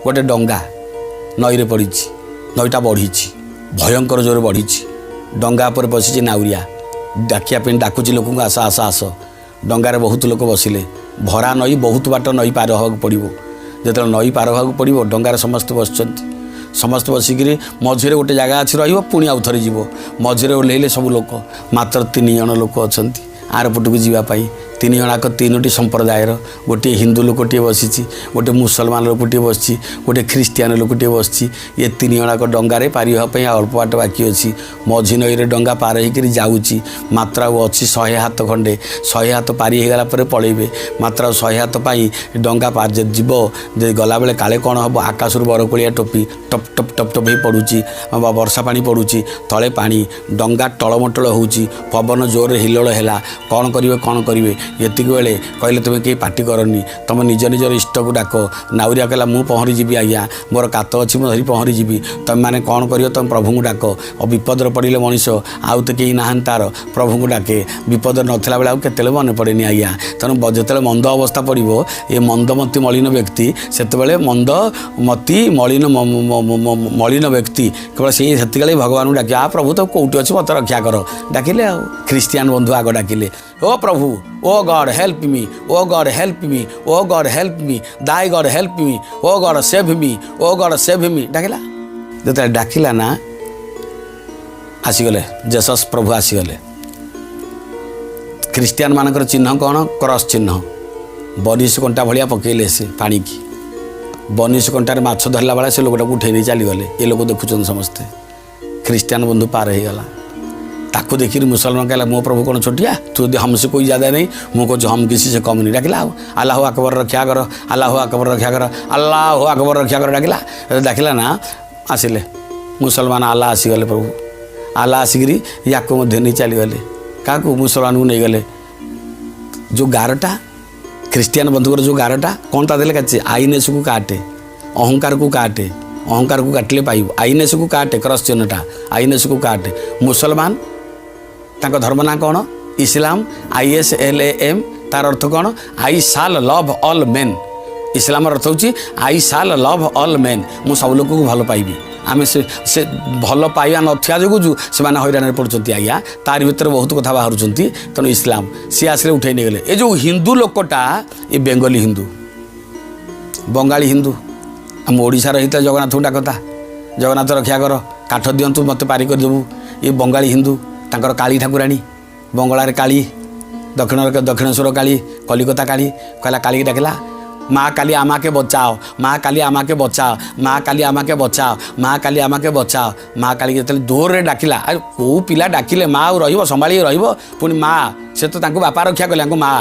ଗୋଟେ ଡଙ୍ଗା ନଈରେ ପଡ଼ିଛି। ନଈଟା ବଢ଼ିଛି, ଭୟଙ୍କର ଜୋରେ ବଢ଼ିଛି। ଡଙ୍ଗା ଉପରେ ବସିଛି ନାଉରିଆ, ଡାକିବା ପାଇଁ ଡାକୁଛି ଲୋକଙ୍କୁ, ଆସ ଆସ ଆସ। ଡଙ୍ଗାରେ ବହୁତ ଲୋକ ବସିଲେ। ଭରା ନଈ, ବହୁତ ବାଟ ନଈ ପାର ହେବାକୁ ପଡ଼ିବ। ଯେତେବେଳେ ନଈ ପାର ହେବାକୁ ପଡ଼ିବ, ଡଙ୍ଗାରେ ସମସ୍ତେ ବସିଛନ୍ତି। ସମସ୍ତେ ବସିକିରି ମଝିରେ ଗୋଟେ ଜାଗା ଅଛି, ରହିବ, ପୁଣି ଆଉ ଥରେ ଯିବ। ମଝିରେ ଓହ୍ଲେଇଲେ ସବୁ ଲୋକ, ମାତ୍ର ତିନି ଜଣ ଲୋକ ଅଛନ୍ତି ଆରପଟକୁ ଯିବା ପାଇଁ। ତିନି ଜଣାକ ତିନୋଟି ସମ୍ପ୍ରଦାୟର। ଗୋଟିଏ ହିନ୍ଦୁ ଲୋକଟିଏ ବସିଛି, ଗୋଟିଏ ମୁସଲମାନ ଲୋକଟିଏ ବସିଛି, ଗୋଟିଏ ଖ୍ରୀଷ୍ଟିଆନ ଲୋକଟିଏ ବସିଛି। ଏ ତିନି ଜଣାକ ଡଙ୍ଗାରେ ପାରି ହେବା ପାଇଁ ଆଉ ଅଳ୍ପ ବାଟ ବାକି ଅଛି। ମଝି ନଈରେ ଡଙ୍ଗା ପାର ହେଇକିରି ଯାଉଛି, ମାତ୍ର ଆଉ ଅଛି 100 ହାତ ଖଣ୍ଡେ। 100 ହାତ ପାରି ହେଇଗଲା ପରେ ପଳେଇବେ। ମାତ୍ର ଆଉ 100 ହାତ ପାଇଁ ଡଙ୍ଗା ପାର ଯିବ ଯେ, ଗଲାବେଳେ କାଳେ କ'ଣ ହେବ। ଆକାଶରୁ ବରକୋଳିଆ ଟୋପି ଟପ୍ ଟପ୍ ଟପ୍ ଟପ୍ ହେଇ ପଡ଼ୁଛି ବା ବର୍ଷା ପାଣି ପଡ଼ୁଛି। ତଳେ ପାଣି, ଡଙ୍ଗା ଟଳମଟଳ ହେଉଛି। ପବନ ଜୋରରେ ହିଲ୍ଲୋଳ ହେଲା। କ'ଣ କରିବେ, କ'ଣ କରିବେ? ଏତିକି ବେଳେ କହିଲେ, ତୁମେ କେହି ପାଟି କରନି, ତୁମ ନିଜ ନିଜର ଇଷ୍ଟକୁ ଡାକ। ନାଉରିଆ କହିଲା, ମୁଁ ପହଁରି ଯିବି ଆଜ୍ଞା, ମୋର କାତ ଅଛି, ମୁଁ ଧରି ପହଁରି ଯିବି। ତୁମେମାନେ କ'ଣ କରିବ? ତୁମେ ପ୍ରଭୁଙ୍କୁ ଡାକ। ଆଉ ବିପଦରେ ପଡ଼ିଲେ ମଣିଷ ଆଉ ତ କେହି ନାହାନ୍ତି ତାର, ପ୍ରଭୁଙ୍କୁ ଡାକେ। ବିପଦ ନଥିଲା ବେଳେ ଆଉ କେତେବେଳେ ମନେ ପଡ଼େନି ଆଜ୍ଞା। ତେଣୁ ଯେତେବେଳେ ମନ୍ଦ ଅବସ୍ଥା ପଡ଼ିବ, ଏ ମନ୍ଦମତି ମଳିନ ବ୍ୟକ୍ତି, ସେତେବେଳେ ମନ୍ଦମତି ମଳିନ ମଳିନ ବ୍ୟକ୍ତି କେବଳ ସେଇ ସେତିକିବେଳେ ଭଗବାନଙ୍କୁ ଡାକିବ, ଆ ପ୍ରଭୁ, ତ କେଉଁଠି ଅଛି, ମୋତେ ରକ୍ଷା କର। ଡାକିଲେ, ଆଉ ଖ୍ରୀଷ୍ଟିଆନ ବନ୍ଧୁ ଆଗ ଡାକିଲେ, ଓ ପ୍ରଭୁ, O God help me, O God help me, O God help me, thy God help me, O God save me, O God save me। ଡାକିଲା। ଯେତେବେଳେ ଡାକିଲା ନା, ଆସିଗଲେ ଜେସସ୍ ପ୍ରଭୁ ଆସିଗଲେ। ଖ୍ରୀଷ୍ଟିଆନ ମାନଙ୍କର ଚିହ୍ନ କ'ଣ? କ୍ରସ୍ ଚିହ୍ନ। ବନିଶ କଣ୍ଟା ଭଳିଆ ପକେଇଲେ ସେ ପାଣିକି। ବନିଶ କଣ୍ଟାରେ ମାଛ ଧରିଲା ବେଳେ ସେ ଲୋକଟାକୁ ଉଠେଇ ନେଇ ଚାଲିଗଲେ। ଏ ଲୋକ ଦେଖୁଛନ୍ତି ସମସ୍ତେ। ଖ୍ରୀଷ୍ଟିଆନ ବନ୍ଧୁ ପାର ହେଇଗଲା। ତାକୁ ଦେଖିକି ମୁସଲମାନ କହିଲା, ମୋ ପ୍ରଭୁ କ'ଣ ଛୋଟିଆ? ତୁ ଯଦି हमसे कोई ज़्यादा नहीं, ମୁଁ କହୁଛି हम किसी से कम नहीं। ଡାକିଲା ଆଉ, ଆଲ୍ଲାହ ଆକବର, ରକ୍ଷା କର, ଆଲ୍ଲାହ ଆକବର, ରକ୍ଷା କର, ଆଲ୍ଲାହ ଆକବର, ରକ୍ଷା କର। ଡାକିଲା। ଡାକିଲା ନା, ଆସିଲେ ମୁସଲମାନ। ଆଲ୍ଲାହ ଆସିଗଲେ, ପ୍ରଭୁ ଆଲ୍ଲାହ ଆସିକିରି ୟାକୁ ମଧ୍ୟ ନେଇ ଚାଲିଗଲେ। କାହାକୁ? ମୁସଲମାନକୁ ନେଇଗଲେ। ଯେଉଁ ଗାରଟା, ଖ୍ରୀଷ୍ଟିଆନ ବନ୍ଧୁଙ୍କର ଯେଉଁ ଗାରଟା କ'ଣ ତା ଦେଲେ କାଟିଛି? ଆଇନେସକୁ କାଟେ, ଅହଙ୍କାରକୁ କାଟେ। ଅହଙ୍କାରକୁ କାଟିଲେ ପାଇବୁ। ଆଇନେସକୁ କାଟେ, କ୍ରସ୍ ଚିହ୍ନଟା ଆଇନେସକୁ କାଟେ। ମୁସଲମାନ, ତାଙ୍କ ଧର୍ମ ନାଁ କ'ଣ? ଇସଲାମ। ISLAM, ତାର ଅର୍ଥ କ'ଣ? I shall love all men। ଇସଲାମର ଅର୍ଥ ହେଉଛି I shall love all men। ମୁଁ ସବୁ ଲୋକଙ୍କୁ ଭଲ ପାଇବି। ଆମେ ସେ ଭଲ ପାଇବା ନଥିବା ଯୋଗୁଁ ଯୋଉ ସେମାନେ ହଇରାଣରେ ପଡ଼ୁଛନ୍ତି ଆଜ୍ଞା, ତାରି ଭିତରେ ବହୁତ କଥା ବାହାରୁଛନ୍ତି। ତେଣୁ ଇସଲାମ, ସିଏ ଆସିଲେ, ଉଠେଇ ନେଇଗଲେ। ଏ ଯେଉଁ ହିନ୍ଦୁ ଲୋକଟା, ଏ ବେଙ୍ଗଲୀ ହିନ୍ଦୁ, ବଙ୍ଗାଳୀ ହିନ୍ଦୁ, ଆମ ଓଡ଼ିଶାର ହେଇଥିଲା ଜଗନ୍ନାଥଙ୍କୁ ଡାକତା, ଜଗନ୍ନାଥ ରକ୍ଷା କର, କାଠ ଦିଅନ୍ତୁ, ମୋତେ ପାରି କରିଦେବୁ। ଏ ବଙ୍ଗାଳୀ ହିନ୍ଦୁ, ତାଙ୍କର କାଳୀ ଠାକୁରାଣୀ, ବଙ୍ଗଳାରେ କାଳୀ, ଦକ୍ଷିଣରେ ଦକ୍ଷିଣେଶ୍ୱର କାଳୀ, କଲିକତା କାଳୀ। କହିଲା, କାଳୀକି ଡାକିଲା, মা কালী আমাকে বচাও, মা কালী আমাকে বচাও, মা কালী আমাকে বচাও, মা কালী আমাকে বচাও। ମା କାଳୀ ଯେତେବେଳେ ଜୋରରେ ଡାକିଲା, ଆଉ କେଉଁ ପିଲା ଡାକିଲେ ମା ଆଉ ରହିବ, ସମ୍ଭାଳିକି ରହିବ? ପୁଣି ମା, ସେ ତ ତାଙ୍କୁ ବାପା ରକ୍ଷା କଲେ, ତାଙ୍କୁ ମା।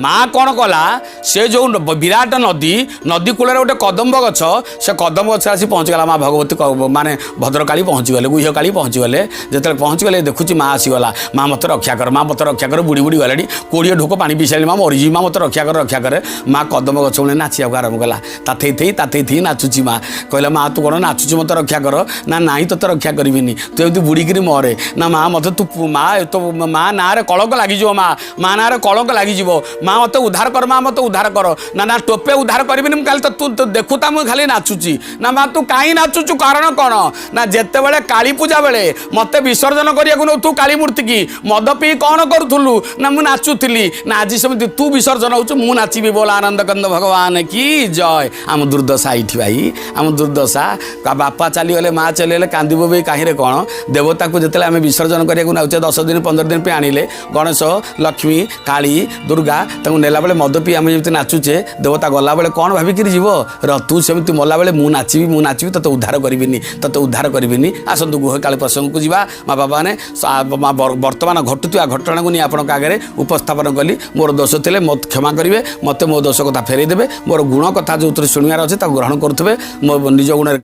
ମା କ'ଣ କଲା? ସେ ଯେଉଁ ବିରାଟ ନଦୀ, ନଦୀ କୂଳରେ ଗୋଟେ କଦମ୍ବ ଗଛ, ସେ କଦମ୍ବ ଗଛ ଆସି ପହଞ୍ଚିଗଲା ମା ଭଗବତୀ, ମାନେ ଭଦ୍ରକାଳୀ ପହଞ୍ଚିଗଲେ, ଗୁହ୍ୟକାଳୀ ପହଞ୍ଚିଗଲେ। ଯେତେବେଳେ ପହଞ୍ଚିଗଲେ, ଦେଖୁଛି ମା ଆସିଗଲା। ମା ମୋତେ ରକ୍ଷା କର, ମା ମୋତେ ରକ୍ଷା କର, ବୁଡ଼ି ବୁଡ଼ି ଗଲାଣି, 20 ଢୋକ ପାଣି ପିଇ ସାରିଲି, ମା ମରିଯିବି, ମା ମୋତେ ରକ୍ଷା କର, ରକ୍ଷା କରେ। ମା କଦମ୍ବ ଗଛ ମୂଳେ ନାଚିବାକୁ ଆରମ୍ଭ କଲା। ତାଥେଇ ଥେଇ ତାଥେଇ ଥେଇ ନାଚୁଛି। ମା କହିଲା, ମା ତୁ କ'ଣ ନାଚୁଛୁ, ମୋତେ ରକ୍ଷା କର। ନା ନାଇଁ, ତୋତେ ରକ୍ଷା କରିବିନି, ତୁ ଏମିତି ବୁଡ଼ିକିରି ମରେ। ନା ମା ମୋତେ ତୁ, ମା ତୋ ମା ନାଁରେ କଳଙ୍କ ଲାଗିଯିବ, ମା ମା ନାଁରେ କଳଙ୍କ ଲାଗିଯିବ, ମା ମୋତେ ଉଦ୍ଧାର କର, ମା ମୋତେ ଉଦ୍ଧାର କର। ନା ନା, ଟୋପେ ଉଦ୍ଧାର କରିବିନି, ମୁଁ ଖାଲି ତ ତୁ ଦେଖୁତା, ମୁଁ ଖାଲି ନାଚୁଛି। ନା ମା, ତୁ କାହିଁ ନାଚୁଛୁ, କାରଣ କ'ଣ? ନା ଯେତେବେଳେ କାଳୀ ପୂଜା ବେଳେ ମୋତେ ବିସର୍ଜନ କରିବାକୁ ନଉଥୁ କାଳୀ ମୂର୍ତ୍ତିକି, ମଦ ପିଇ କ'ଣ କରୁଥିଲୁ? ନା ମୁଁ ନାଚୁଥିଲି। ନା ଆଜି ସେମିତି ତୁ ବିସର୍ଜନ ହଉଛୁ, ମୁଁ ନାଚିବି। ବୋଲ ଆନନ୍ଦ କନ୍ଦ ଭଗବାନ କି ଜୟ। ଆମ ଦୁର୍ଦ୍ଦଶା ଏଇଠି ଭାଇ, ଆମ ଦୁର୍ଦ୍ଦଶା। ବାପା ଚାଲିଗଲେ, ମା ଚାଲିଗଲେ, କାନ୍ଦିବ ବି କାହିଁରେ କ'ଣ? ଦେବତାକୁ ଯେତେବେଳେ ଆମେ ବିସର୍ଜନ କରିବାକୁ ନେଉଛେ, 10 ଦିନ 15 ଦିନ ପାଇଁ ଆଣିଲେ, ଗଣେଶ, ଲକ୍ଷ୍ମୀ, କାଳୀ, ଦୁର୍ଗା, ତାଙ୍କୁ ନେଲାବେଳେ ମଦ ପିଇ ଆମେ ଯେମିତି ନାଚୁଛେ, ଦେବତା ଗଲାବେଳେ କ'ଣ ଭାବିକିରି ଯିବ? ର ତୁ ସେମିତି ମଲାବେଳେ ମୁଁ ନାଚିବି, ମୁଁ ନାଚିବି, ତୋତେ ଉଦ୍ଧାର କରିବିନି, ତୋତେ ଉଦ୍ଧାର କରିବିନି। ଆସନ୍ତୁ ଗୁହକାଳୀ ପ୍ରସଙ୍ଗକୁ ଯିବା। ମା ବାବାମାନେ, ବର୍ତ୍ତମାନ ଘଟୁଥିବା ଘଟଣାକୁ ନେଇ ଆପଣଙ୍କ ଆଗରେ ଉପସ୍ଥାପନ କଲି। ମୋର ଦୋଷ ଥିଲେ ମୋତେ କ୍ଷମା କରିବେ, ମୋତେ ମୋ ଦୋଷ କଥା ଫେରାଇ ଦେବେ। ମୋର ଗୁଣ କଥା ଯେଉଁଥିରେ ଶୁଣିବାର ଅଛି ତାକୁ ଗ୍ରହଣ କରୁଥିବେ। ମୋ ନିଜ ଗୁଣରେ